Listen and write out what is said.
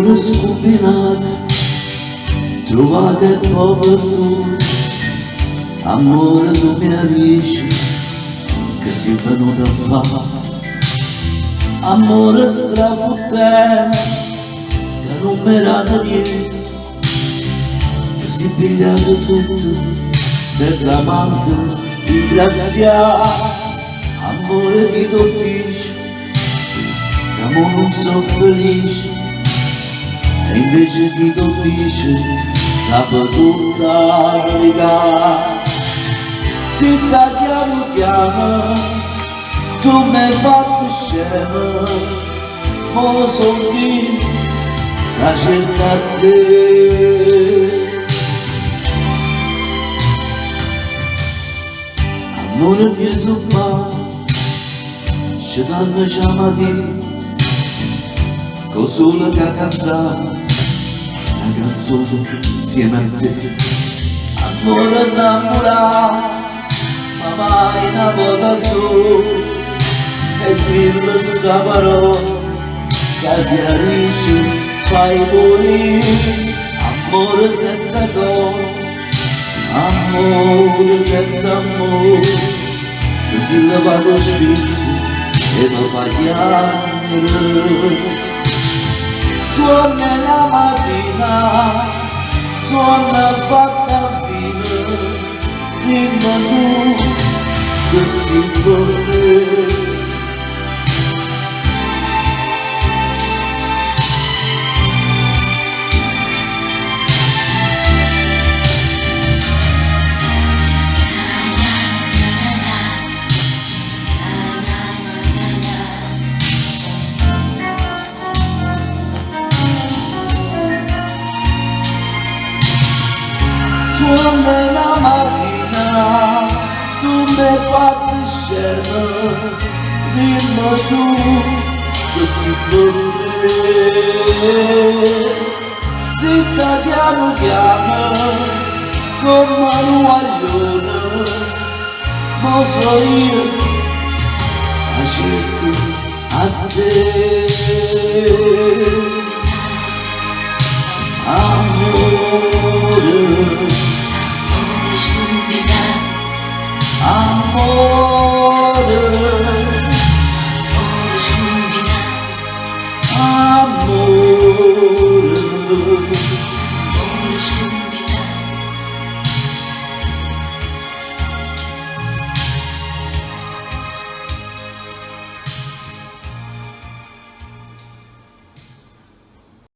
Ammore scumbinato, truvato e po' perduto, ammore tu me dici che si' venuto a fa'. Ammore strafuttente, ca nun m'hê dato niente, te si' pigliato tutto senza manco ringrazià. Ammore chi t' 'o ddice ca mo nun so' felice e invece chi t' 'o ddice sape tutta 'a verità. Zitta chianu chiano tu m'hê fatto scemo, mo songh'io ca cerco a te. Ammore miezo 'o mare, scetannoce 'a matina, cu 'o sole ca cantava na canzone 'nzieme a te. Ammore 'nnammurato, ma mai na vota sola, e dimme sta parola ca si 'a dice fai murì. Ammore senza core. Ammore senza ammore, te si levato 'o sfizio 'e me fa chiagnere. Suonne na matina, suonne fatte a vino, dimme tu che si pe me. Suonne na matina, tu m'hê fatto scemo, dimme tu che si pe me. Zitta chiano chiano, comme a nu guaglione, mo so io ca cerco a te. Amore.